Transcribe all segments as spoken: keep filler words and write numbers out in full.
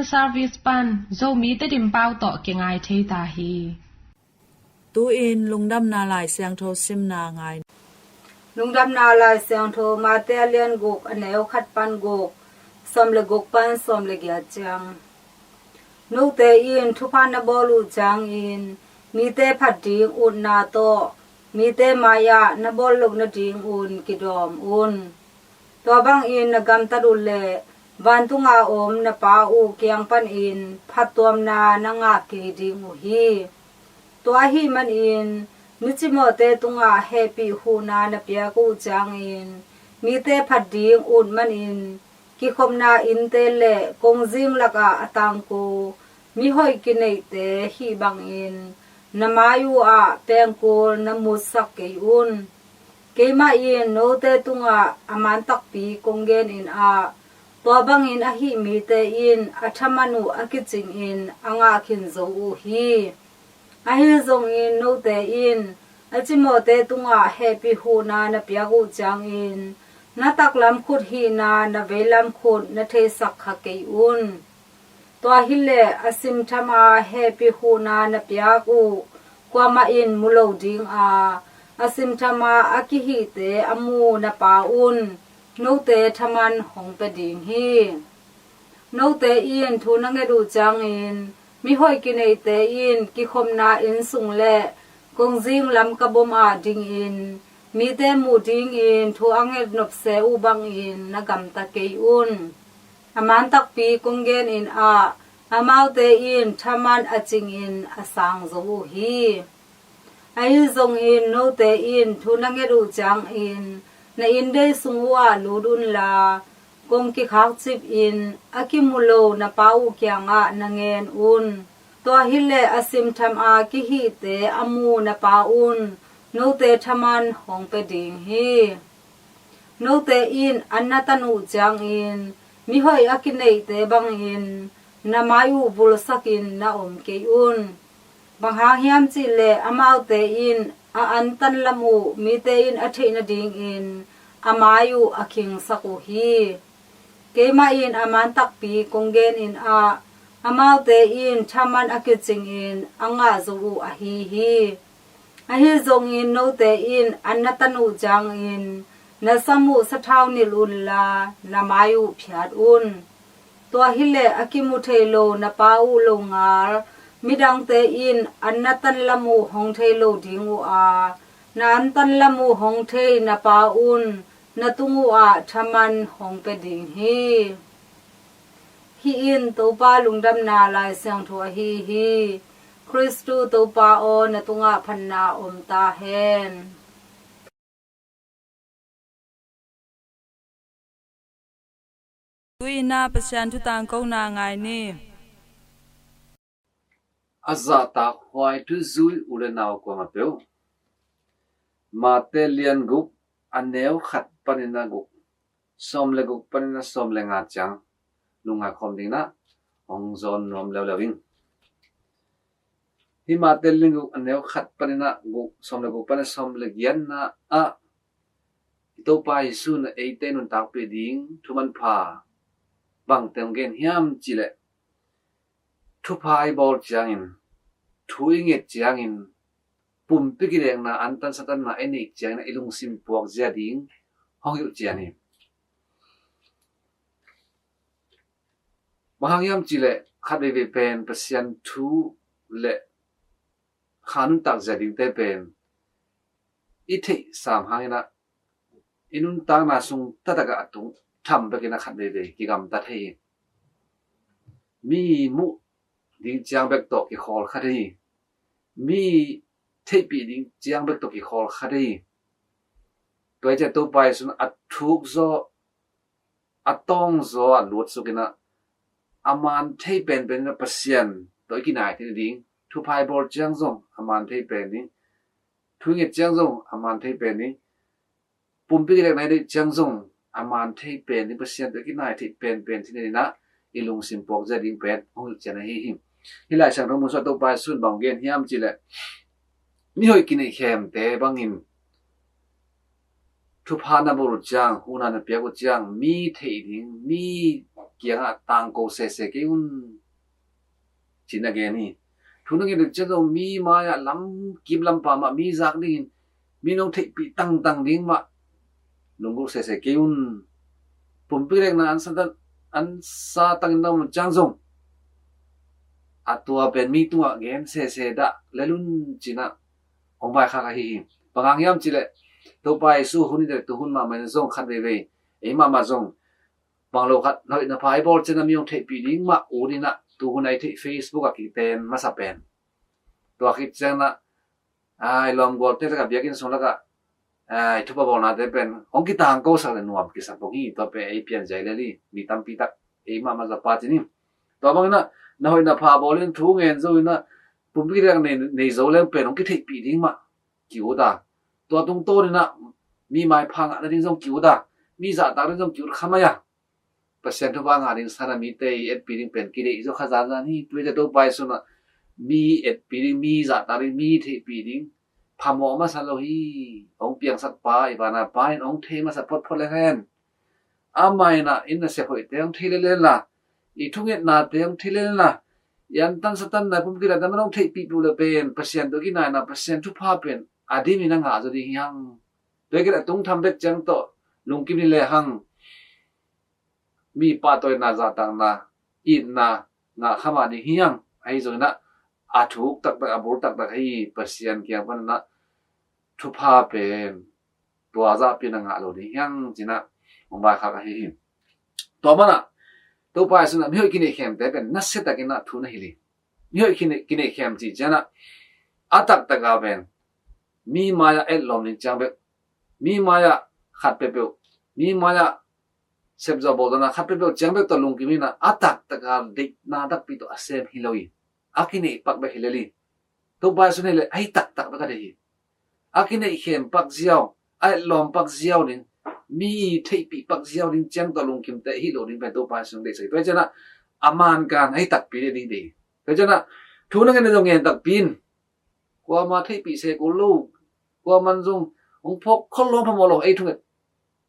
Service pan Zomi Tedim pau tawh kingai thei ta hi. Tu-in Lungdamna Lai Siangtho simna ngai. Lungdamna Lai Siangtho Mate a lian guk, a neu khat pan guk, sawm le guk pan sawm le giat ciang. Note in thupha na bawl uh ciangin mite phat ding utna tawh mite mai-ah na bawl loh nadingun kidawm un. Tua bangin na gamtat uh leh vantunga om na Pa uh kiang panin phattuamna na ngah kei ding uh hi. Tua ahih manin micimawhte tungah hehpih huhna na piak uh ciangin mite phat ding ut manin kikhopna innte le kongzing lakah a tangko mihoih kineihte hih bangin na mai uh ah pengkul na mutsak kei un. Keimah in note tungah a man takpi kong genin ah, tua bangin ahih mite in a thaman uh a kicingin a ngah khin zo uh hi. Ahi zongin note in a cimawhte tungah hehpih huhna na piak uh ciangin na taklam khut hihna na veilam khut na theisak kha kei un. Tua hileh a simtham a hehpih huhna na piak uh kuamah in mu lo ding a, a simtham a a kihihte a mu na Pa un note thaman hong pia ding hi. Note in thu na nget uh ciangin mihoih kineihte in kikhopna inn sung le kongzing lam ka bom ah dingin mite muh dingin thu a nget nopse uh bangin na gamta kei un. A man takpi kong genin ah, amaute in thaman a cingin a sang zo uh hi. Ahi zongin note in thu na nget uh ciangin na inndei sung uhah lut unla, kong kikhakcipin a kimu lo na Pa uh kiangah na ngen un. Tua hileh a simtham a kihihte a mu na Pa un note thaman hong pia ding hi. Note in an na tan uh ciangin mihoih a kineihte bangin na mai uh vulsakin na om kei un. Bang hang hiam cihleh amaute in a an tan lam uh mite in a theih nadingin a mai uh a khingsak uh hi. Keimah in a man takpi kong genin ah, amaute in thaman a kicingin a ngah zo uh ahi hi. Ahi zongin note in an na tan uh ciangin na sam uh sathau nilh unla na mai uh phiat un. Tua hileh a kimu thei lo na Pa uh longal midangte in an na tan lam uh hong thei lo ding uh a, na an tan lam uh hong thei na Pa un na tung uhah thaman hong pia ding hi. Hih in Topa Lungdamna Lai Siangtho ahi hi. Khristu Topa aw, na tungah phatna om ta hen. Tu-in ah Pasian thu tangkona ngai ni. A zahtakhuai thuzui u le nau kuamah peuh, Mate lian guk, a neu khat panin a guk, sawm le guk panin a sawm le nga ciang lungngai khawm dingin ah hong zawn nuam leuleu ing. Hih Mate lian guk, a neu khat panin a guk, sawm le guk panin a sawm le giatna ah i Topa Jesuh in eite nuntakpih ding thu manpha bangte hong gen hiam cihleh, thupha i bawl ciangin, thu i nget ciangin, pumpi kidekna, antan satanna i neih ciangin i lungsim puakzia ding hong hilh cian hi. Bang hang hiam cihleh khat veivei pen Pasian thu le kha nuntak zia dingte pen i theih sam hangin ah i nuntakna sung taktak ah a tung tham bekin a khat veivei kigamta thei hi. Mi muh ding ciang bek tawh kikhawl kha thei hi. Mi theihpih ding ciang bek tawh kikhawl kha thei hi. Tua hi ciah Topa Jesuh in a thuk zaw, a tawng zaw ah luatsukin ah a man thei penpen in ah Pasian tawh i kinai theih nading, thupha i bawl ciang zong a man thei pen ding, thu i nget ciang zong a man thei pen ding, pumpi kidekna i neih ciang zong a man thei pen ding, Pasian tawh i kinai theih penpen theih nading ah i lungsim puakzia ding pen hong hilh cian ahi hi. Hih Lai Siangtho mun sungah Topa Jesuh in bang gen hiam cihleh, mihoih kineih khempeuh bangin thupha na bol uh ciang, hun na piak uh ciang, mi theih ding, mi kiangah tangko sese kei un, ci-in a gen hi. Thu na ngen uh ciang zong mi mai-ah lam kim lampa mah mi zak dingin mi nong theihpih tangtang ding mah lunggulh sese kei un. Pumpi lekna an sa tan, an sa tangin na om uh ciang zong a tua pen mi tungah gen sese dah lel un, ci-in ah hong vaikhak ahi hi. Bang hang hiam cih leh Topa Jesu hun hi leh tuhun mahmah in zong khat veivei ei mahmah zong bang lo khat na hoih na pha i bawl ciangin a mi hong theihpih ding mah ut in ah tuhun a i theih Facebook ah kiten masa pen, tua khit ciangin ah, ai, lawmgualte lakah, biakinn sung lakah, ai, thupha bawlnate pen hong kitangkosak leh nuam kisak bawk hi. Tua pen ei pianzia lel hi. Mi tampi tak ei mahmah zah pah ci-in hi. Tua bangin ah na hoih na pha bawl in, thu ngen zo in ah, pumpi kidiak nei, nei zo leng pen hong kitheihpih ding mah ki-ut a, tua tungtawn in ah mi maipha ngah nading zong ki-ut a, mi zahtak ding zong ki-ut kha mai a, Pasian thupha ngah ding san a mite i etpih ding pen kideih zaw kha zanzan hi. Tua hi teh Topa Jesu in ah mi etpih ding, mi zahtak ding, mi theihpih ding phamawh masa lo hi. Hong piangsak Pa, i vana Pa in hong thei masa photphot lel hen. Amah in ah i nasep hoihte hong thei lel hen la, i thungetnate hong thei lel hen la, i antan satanna, pumpi kidiakna hong theihpih peuh leh pen Pasian tawh kinai in ah Pasian thupha pen a dimin a ngah zaw ding hi hang. Tua hi kei leh a tung tham bek ciang tawh lungkim ni lehang mi pahtawina, zahtakna, itna ngah kha mah ding hi hang. Ahi zongin ah a thuk taktak, a bul taktak hi, Pasian kiang panin ah thupha pen tua zahpi-in a ngah lo ding hi hang, ci-in ah hong vaikhak ahi hi. Tua manin ah Topa Jesu in ah mihoih kineihkhemte pen nasia takin ah thu na hilh hi. Mihoih kine-, kineihkhem cih ciangin ah a taktak a pen mi mai-ah etlawm ding ciang bek, mi mai-ah khat peuhpeuh, mi mai-ah sepzawh bawlzawhna khat peuhpeuh ciang bek tawh lungkim in ah a taktak a deihna takpi tawh a sem hi lo hi. A kineih pak bek hi lel hi. Topa Jesu in ah hi leh a hi taktak bek a deih hi. A kineihkhem pak ziau, a etlawm pak ziau ding, mi theihpih pak ziau ding ciang tawh lungkimte hi lo ding pen Topa Jesu in deihsak hi. Tua hi ciangin ah a mankan a hi takpi ding deih hi. Tua hi ciangin ah thu na ngen uh zong ngen takpi in, kuamah theihpih se kul lo, kuamah zong hong phawk khol lo, phamawh lo, ei thunget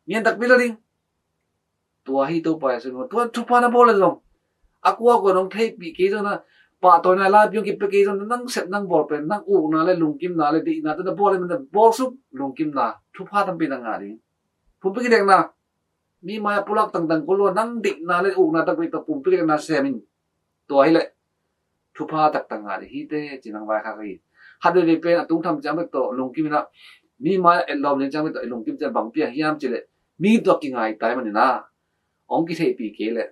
ngen takpi lo ding. Tua hi Topa Jesu in, tua thupha na bawl leh zong a kuakua in hong theihpih kei zongin ah, pahtawina, laipi hong kipia kei zongin ah, nang sep nang bawl pen nang ukna leh lungkimna leh deihna tawh na bawl leh, na bawl suk lungkimna, thupha tampi na ngah ding. Pumpi kidiakna, mi mai-ah pulak tangtang kul lo, nang deihna leh ukna takpi tawh pumpi kidiakna sem in. Tua hi leh thupha taktak ngah ding hi teh, ci-in hong vaikhak hi. Khat veivei pen a tung tham ciang bek tawh lungkim in ah, mi mai-ah etlawm ding ciang bek tawh i lungkim ciang bang piang hiam cih leh mi tawh kingai ta ahih manin ah, hong kitheihpih kei leh,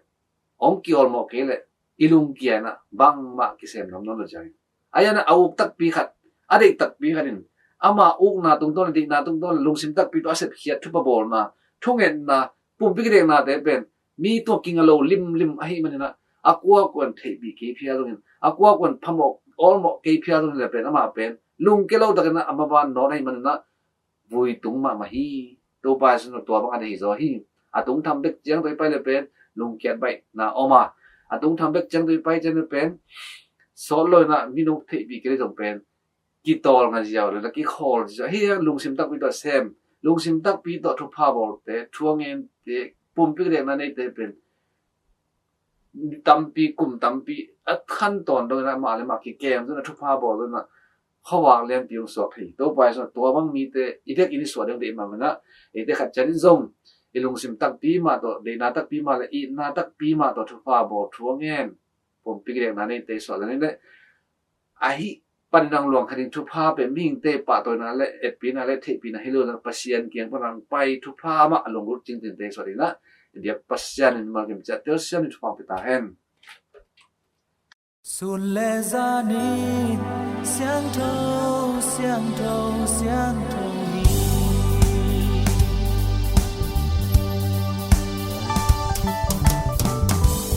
hong kiawlmawh kei leh i lungkia in ah bangmah kisem nuam nawn lo ciang hi. Ahi zongin ah a uk takpi khat, a deih takpi khat in ama ukna tungtawn leh, deihna tungtawn leh, lungsim takpi tawh a sepkhiat thupha bawlna, thungetna, pumpi kidiaknate pen mi tungah kinga lo limlim ahih manin ah, a kuakua in theihpih kei phial zongin, a kuakua in phamawh awlmawh kei phial zongin leh pen amah pen lungkia lo takin ah a maban nawn ahih manin ah vui tung mahmah hi. Topa Jesu in tua bang a deih hi zaw hi. A tung tham bek ciang tawh i pai leh pen lungkiat baihna om a, a tung tham bek ciang tawh i pai ciang leh pen sawt lo in ah mi nong theihpih kei leh zong pen kitawlnga ziau leh na kikhawl ziau hi. Lungsim takpi tawh sem, lungsim takpi tawh thupha bawlte, thu a gente, pumpi kidiakna neite pen tampi, kum tampi a khan tawn dongin ah mah leh mah kikem zongin ah, thupha bawl zongin ah khuavak lianpi hong suak hi. Topa Jesu in tua bang mite i biakinn i suah ding deih mah manin ah, eite khat ciat in zong i lungsim takpi mah tawh, deihna takpi mah leh itna takpi mah tawh thupha bawl, thu a ngen, pumpi kidiakna neite i suah zongin leh, ahi panin ah luang khat in thupha pen mihingte pahtawina leh etpihna leh theihpihna hi lo in ah, Pasian kiang pan hong pai, thupha mah a lunggulh cingcingte i suah dingin ah, i biak Pasian in malkim ciat telsiam in thupha hong pia ta hen. Sun le zan in siangtho, siangtho, siangtho hi.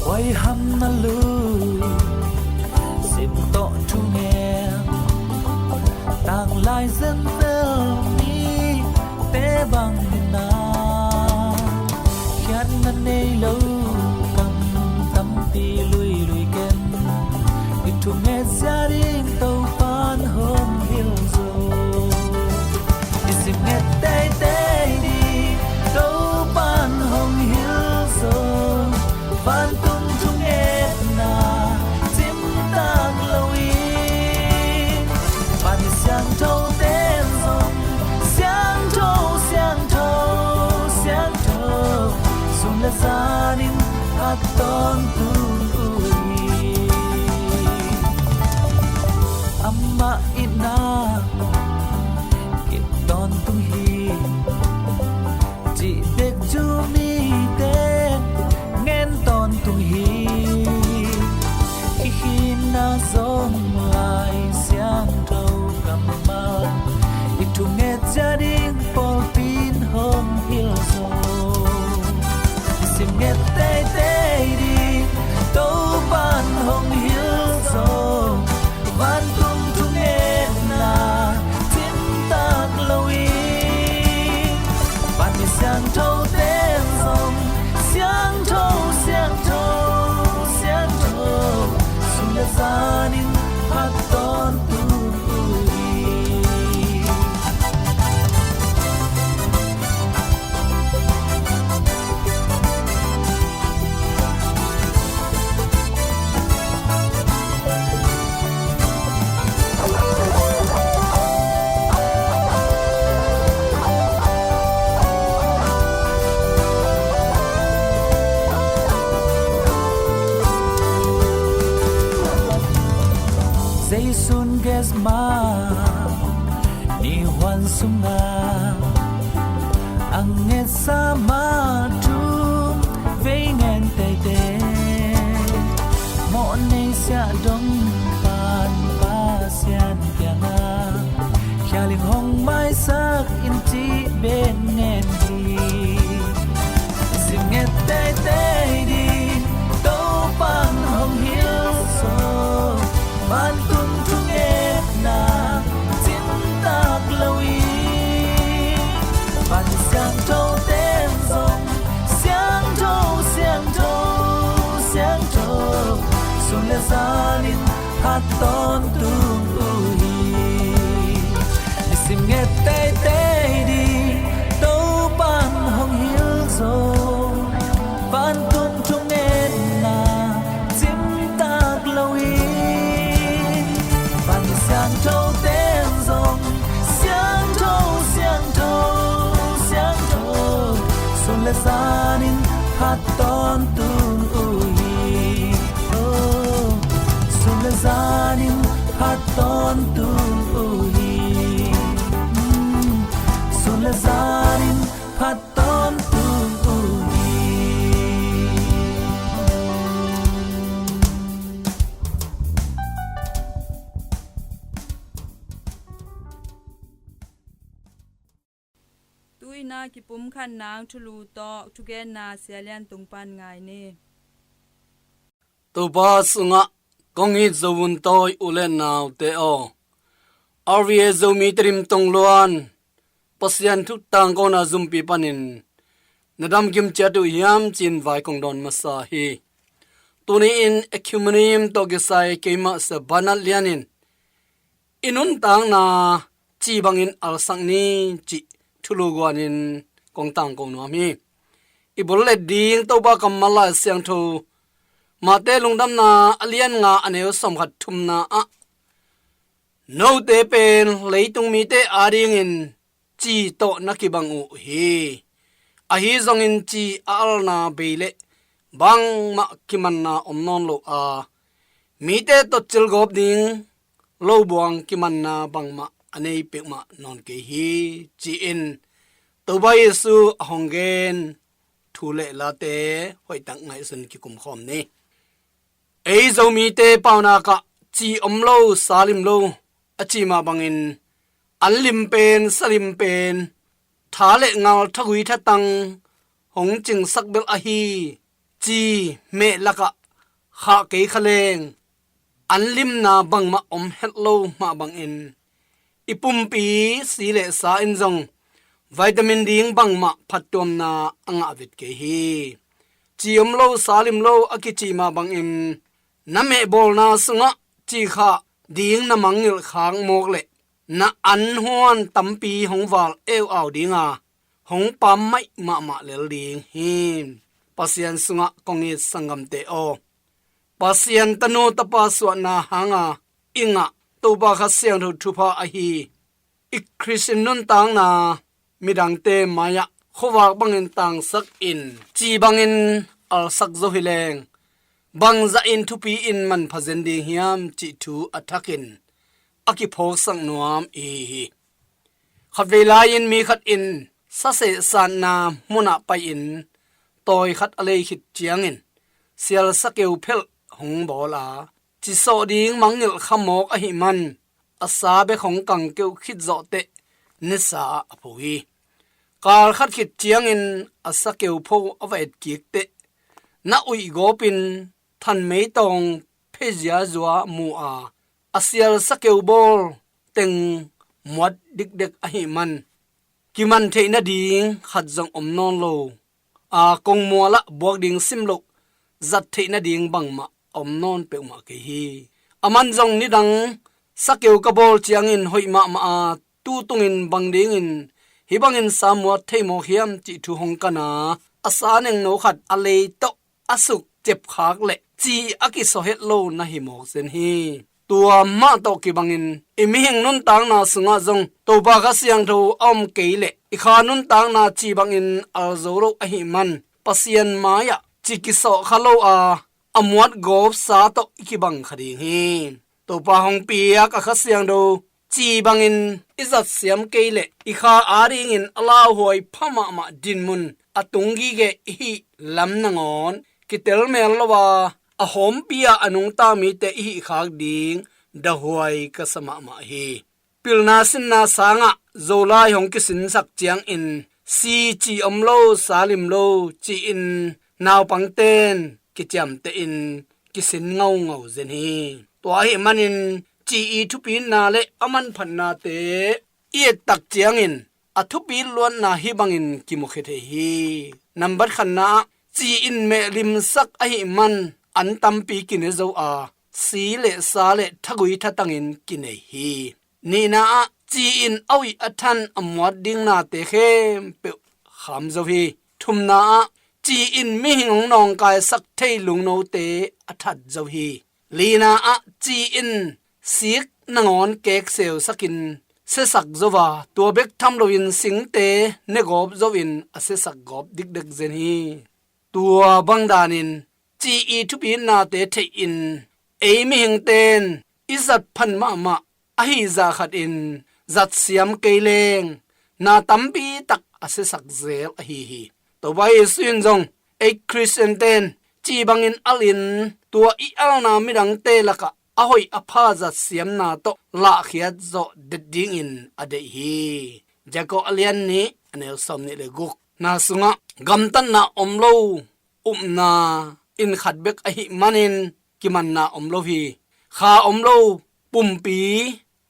Huaiham na lui, sim tawh thungen, tanglai zenzel mite bang in ah, khiatna nei lo kam tampi luilui ken, i thunget zia ding Topa'n hong hilh zo. I simnget teitei ding Tawntung uh hi. Amah itna kip tawntung hi, cih bek thu mite ngen tawntung hi. Hih hinna zong Lai Siangtho kammal i thunget zia ding pawlpi in hong hilh zo. Sim nget teitei ding Topa'n hong hilh zo. Vantung thungetna cimtak lo in, vanmi siangtho ten zong siangtho, siangtho, siangtho, sun le zanin phat tawntung uh hi. Jesu'n Gethsemane huan sungah a ngetsa ma thum vei ngen teitei. Mawhnei siahdong pan Pasian kiangah, khia ling hong maisak in, cih bek ngen hi. Sim nget teitei ding Topa'n hong hilh zo. Vantung thungetna cimtak lo in, van siangtho ten zong siangtho, siangtho, siangtho, sun le zanin phat tawntung uh hi. Nisim nget teitei ding Topa'n hong hilh zo. Vantung thungetna cimtak lo in, van siangtho ten zong siangtho, siangtho, siangtho, sun le zanin phat tawntung uh hi. Oh, sun le zanin phat tawntung uh hi. Mm, sun le zanin phat tawntung uh hi. Tu-in a kipumkhat nang thulu tawh thugenna Sia Lian Tung pan ngai ni. Topa sungah kong it Zo vun tawi u le naute aw, R V A Zomi Tedim tongluan Pasian thu tangkona zumpi panin na damkim ciat uh hiam ci-in vai kong dawn masa hi. Tuni-in Ecumenium tawh kisai keimah Sia Banat Lian in i nuntakna ci bangin alsak ni cih thulu guanin kong tangko nuam hi. I bul let ding Topa kammal Lai Siangtho Mate Lungdamna a lian nga a neu sawmkhat thumna ah, note pen leitung mite adingin ci tawh na kibang uh hi. Ahi zongin ci a alna bei le bangmah kimanna om nawn lo a, mite tawh cilgawp ding lobuang kimanna bangmah a nei peuhmah nawn kei hi, ci-in Topa Jesu a hong gen thu le late hoihtak ngaihsun kikum khawm ni. Ei Zomite paunak ah ci om lo, sa lim lo a ci mah bangin, an lim pen, sa lim pen, tha le ngal, thagui thatang hong cingsak bel ahi, ci meh lakah khah kei kha leng, an limna bangmah om het lo mah bangin, i pumpi si le sa in zong vitamin ding bangmah phattuamna a ngah vet kei hi. Ci om lo, sa lim lo a kici mah bangin, na mehbawlna sungah ci khah ding na mangngilh khak mawk leh na an huan tampi hong val eu au dinga, hong pam maih mahmah lel ding hi. Pasian sungah kong it sanggamte aw, Pasian tanu tapa suahna hanga i ngah Topa Kha Siangtho thupha ahi i Khristian nuntakna midangte mai-ah khuavak bangin tangsak in, ci bangin alsak zo hi leng, bangzah in thupi in manpha zen ding hiam cih thu a thakin a kiphawksak nuam i hi hi. Khatvei lai-in mi khat in sasehsatna munah pai-in tawi khat a lei khit ciangin sialsa keu phelh hong bawl a, cisawh ding mangngilh kha mawk ahih man a sa bek hong kang keuh khit zawh teh nisa ah a pho hi. Kal khat khit ciangin a sa keu pho a va et kik teh na uih gawpin thanmei tawng phezia zua mu a, a sialsa keu bawl teng muat dikdek ahih man kiman theih nading khat zong om nawn lo a, kongmual ah buak ding sim loh zat theih nading bangmah a om nawn peuhmah kei hi. A man zong nidang sakeu ka bawl ciangin hoih mahmah a, tu tungin bang dingin hih bangin sa muat thei mawk hiam cih thu hong kan a, a sa nengno khat a lei tawh a suk cepkhak leh ci a kisawh het lo na hi mawk zen hi. Tua mah tawh kibangin i mihing nuntakna sungah zong Topa Kha Siangtho a om kei leh i kha nuntakna ci bangin al zo lo ahih man Pasian mai-ah ci kisawh kha lo a, a muat gawp sa tawh i kibang kha ding hi. Topa hong piak a Kha Siangtho ci bangin i zat siam kei leh i kha adingin a lauhuai pha mahmah dinmun a tung gige i hih lam nangawn kitel mel lo a, a hawmpi-a a nungta mite i hih khak ding dahuai ka sa mahmah hi. Pilna sinna sangah Zolai hong kisinsak ciangin si ci om lo, sa lim lo ci-in naupangten kiciamtehin kisin ngaungau zen hi. Tua ahih manin ci i thupitna le a manphatnate i ettak ciangin a thupit luatna hih bangin kimukhia thei hi. Nambat khatna ah ci in mehlimsak ahih man an tampi kine zo a, si le sa le thagui thatangin kinei hi. Nihna ah ci in a uih a than a muat ding nate khempeuh kham zo hi. Thumna ah ci in mihing hong nawngkaisak thei lungnote a that zo hi. Lina ah ci in sik nangawn kekseusakin siasak zo a, tua bek tham loin singte negawp zo in a siasak gawp dikdek zen hi. Tua bang danin ci i thupitnate theih in ei mihingten i zat phan mahmah ahi zah khatin zat siam kei leng na tampi tak a siasak zel ahi hi. Topa Jesu in zong ei Khristianten ci bangin al in tua i alna midangte lakah a hoih a pha zat siamna tawh lahkhiat zawh det dingin a deih hi. Jakob a lian nih a neu sawm nih le guk na sungah gamtatna om lo upna in khat bek ahih manin kimanna om lo hi. Kha om lo pumpi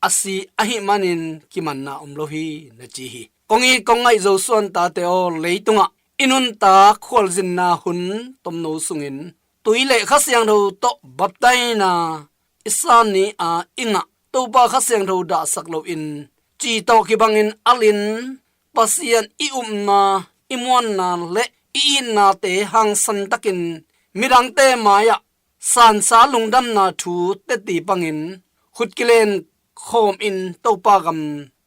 a si ahih manin kimanna om lo hi na ci hi. Kong it kong ngaih Zosuan tate aw, leitungah i nuntak khualzinna hun tomno sungin tui le Kha Siangtho tawh baptaina i san ni a i ngah Topa Kha Siangtho dahsak loin ci tawh kibangin al in Pasian i upna, i muanna le i itnate hangsan takin midangte mai-ah sansa lungdamna thu teti pangin khut kilen khawmin Topa gam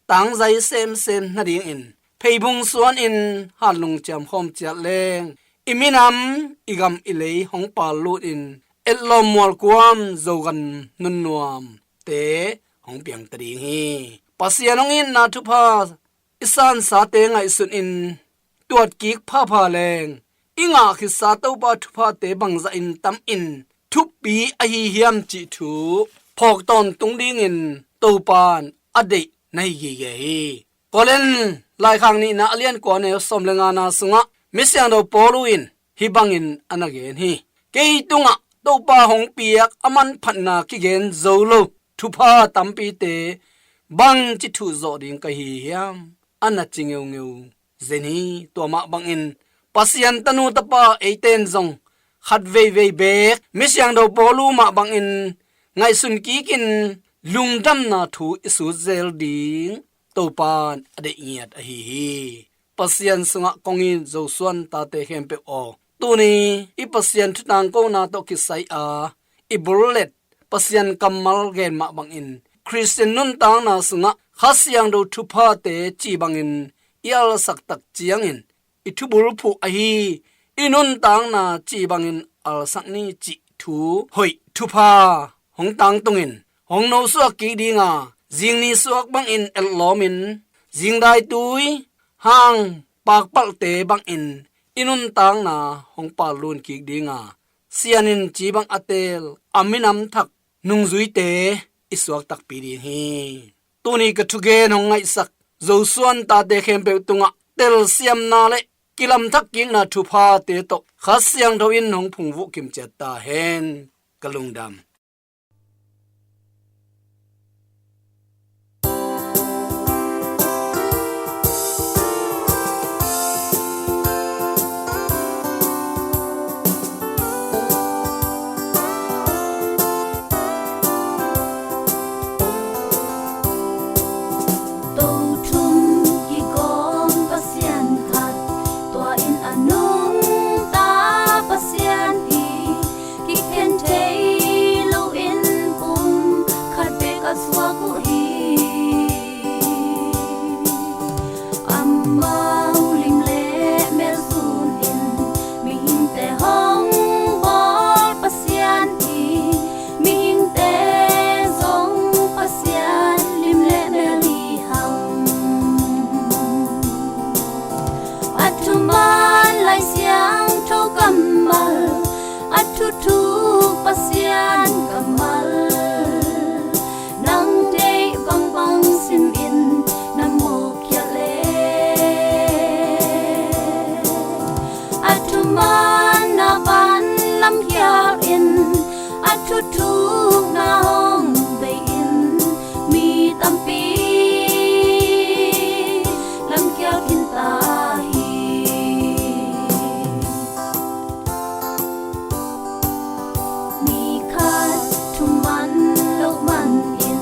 tangzai semsem nadingin pheibung suanin hatlung ciamkhawm ciat leng i minam i gam i lei hong pal lutin etlawm mualkuam Zogan nunnuamte hong piangta ding hi. Pasian hong itna thupha i sansate ngaihsunin tuatkik phapha leng i ngah khitsa Topa thuphate bangzahin tamin thupi ahi hiam cih thu phawk tawntung dingin Topan a deih na hi gige hi. Korin laikhak nihna a lian kua neu sawm le ngana sungah misiangtho Paulu in hih bangin a na gen hi. Kei tungah Topa hong piak a manphatna kigen zo lo thupha tampite bangci thuhzawh ding ka hi hiam? A na ci ngeungeu zen hi. Tua mah bangin Pasian tanu tapa eite in zong khat veivei beek misiangtho Paulu mah bangin ngaihsun kikin lungdamna thu i sut zel ding Topan a deih ngiat ahi hi. Pasian sungah kong it Zosuan tate khempeuh aw, tuni i Pasian thutangkona tawh kisai a i bullet Pasian kammal gen mah bangin Khristian nuntakna sungah Kha Siangtho thuphate ci bangin i alsak tak ciangin i thubulphuh ahi i nuntakna ci bangin alsak ni cih thu hoih thupha hong tangtungin hong nosuak kik dinga, zingni suak bangin etlawmin, zingdaitui hang pakpalhte bangin i nuntakna hong pallun kik dinga, Sian in cibang a teel a minam thak nungzuite i suak takpi ding hi. Tuni ka thugen hong ngaihsak Zosuan tate khempeuh tungah telsiamna le kilamthak kikna thuphate tawh Kha Siangtho in hong phungvuh kimciat ta hen. Ka lungdam. Tothum kigawm Pasian khat, tua in a nungta Pasian hi. Kikhen thei loin pum khat bek a suak uh hi. Amau lim le mel sunin mihingte hong bawl Pasian hi. Mihingte zong Pasian lim le mel hi hang. A thuman Lai Siangtho kammal, a thuthuk Pasian kammal, nang deih bangbang simin na mawkkhiat le. A thuman na pan lamkhial in, a thuthukna hong bei in, mi tampi lamkhial khin ta hi. Mi khat thuman loh manin,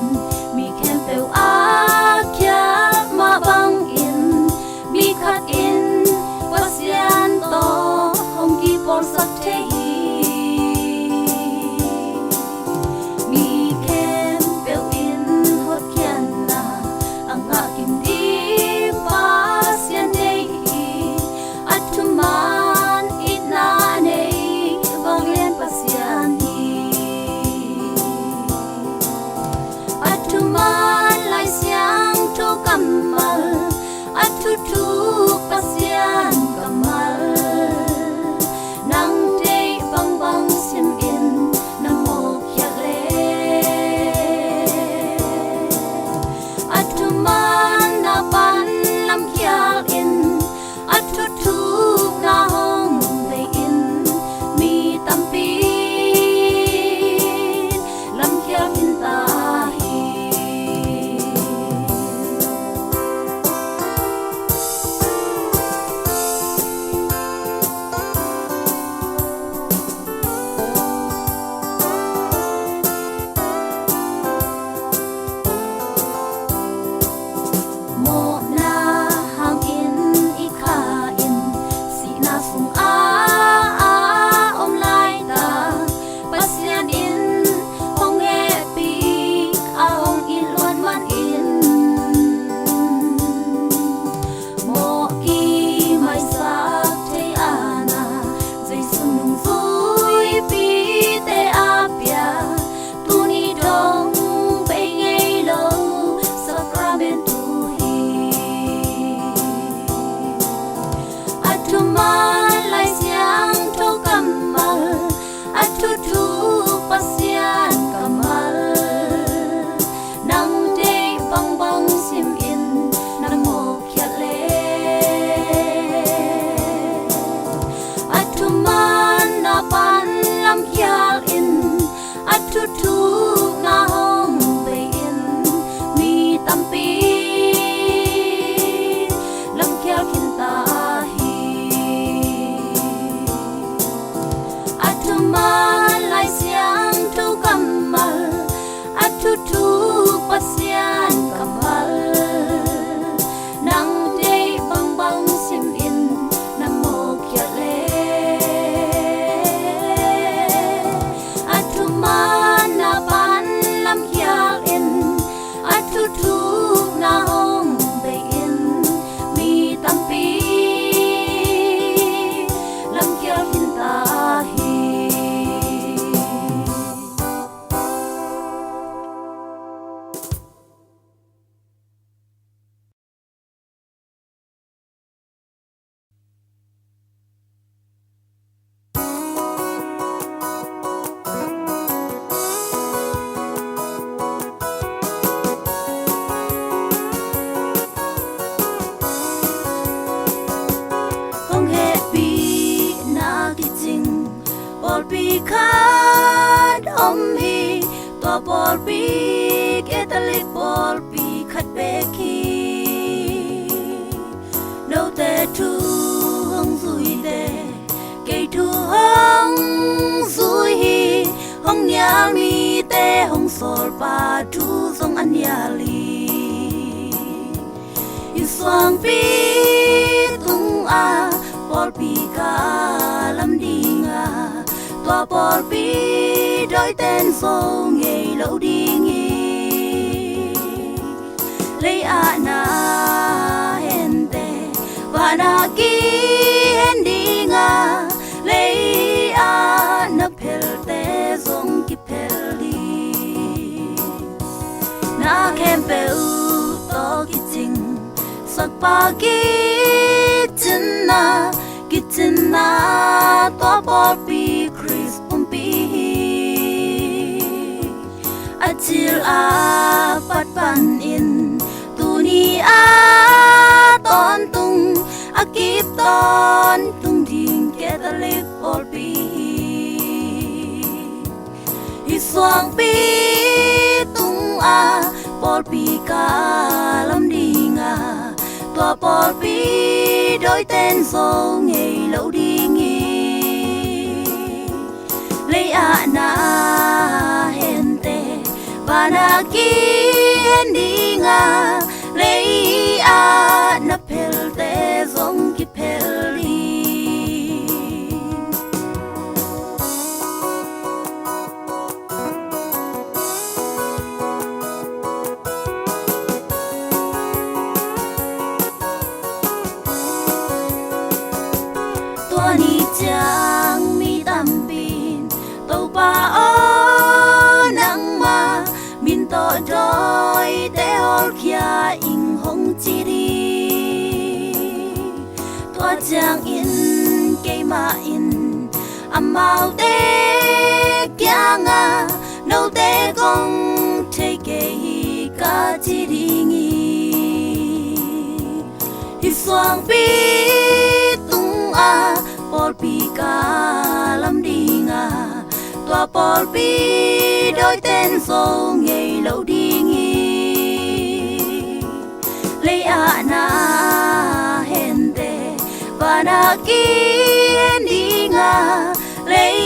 mi khempeuh a khial mah bangin, mi khat in Pasian tawh hong kipawlsak thei hi. Mi khempeuh in hotkhiatna a ngah kim ding Pasian deih hi. A thuman itna nei vanglian Pasian hi. A thuman Lai Siangtho kammal, a thuthuk Pasian kammal, nang deih bangbang simin na mawkkhiat le. A thuman na pan lamkhial in, a thuthukna hong bei in, mi tampi lamkhial khin ta hi. Mawhna hangin i kha in, sihna sungah a om laita, Pasian in hong hehpih a hong it luat manin, mawh kimaisak thei a na, Jesu nungzuipite a pia, tuni dong bei ngei lo Sacramentu hi. A thuman Lai Siangtho kammal, a thuthuk Pasian kammal, nang deih bangbang simin na mawkkhiat le. A thuman na pan lamkhial in, a thuthukna hong bei in, mi tampi lamkhial khin ta hi. A thuman Lai Siangtho Pawlpi, Catholic pawlpi khat bek hi. Note thu hong zuite, kei thu hong zui hi. Hong nial mite hong sawlpa thu zong a nial hi. I suangpi tungah pawlpi ka lam ding a, tua pawlpi dawiten zo ngei lo ding hi. Lei ah na hente, vanah kihen ding a, lei ah na phelte zong kiphel ding. Na khempeuh tawh kicing sakpa kicinna, kicinna tua pawlpi Khrist pumpi hi. A cil a pat panin tuni a tawntung, a kip tawntung ding Catholic pawlpi hi. Hih suangpi tungah pawlpi ka lam ding a, tua pawlpi dawiten zo ngei lo ding hi. Lei ah na hente, vanah kihen ding a, lei ah na phelte zong kiphel ding. Tua ni ciang mi tampin, Topa aw, nangmah min tawh dawite hawlkhia ing, hong ci ding. Tua ciangin keimah in amaute kiangah, note kong thei kei hi, ka ci ding hi. Hih suangpi tungah pawlpi ka lam ding a, tua pawlpi dawiten zo ngei lo ding hi. Lei ah na hente, vanah kihen ding a, lei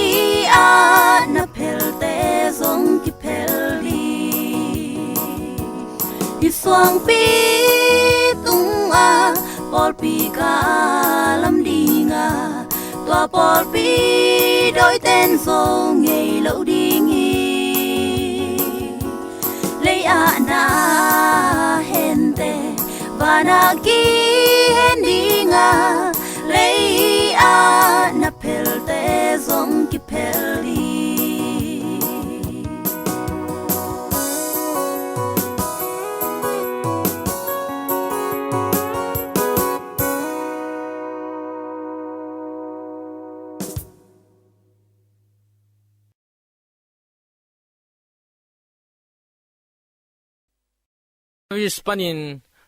ah na phelte zong kiphel ding. Hih suangpi tungah pawlpi ka lam ding a, tua pawlpi dawiten zo ngei lo ding hi. Lei ah na hente, vanah kihen ding a, lei ah na phelte zong kiphel ding. Panin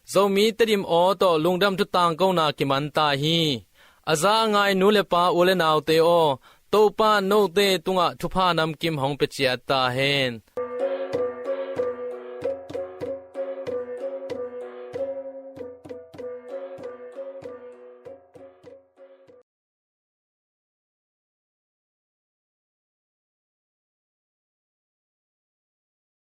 Zomi Tedim aw tawh lungdam thu tangkona kiman ta hi. A za a ngai nu le pa, u le naute aw, Topa note tungah thupha namkim hong pia ciat ta hen.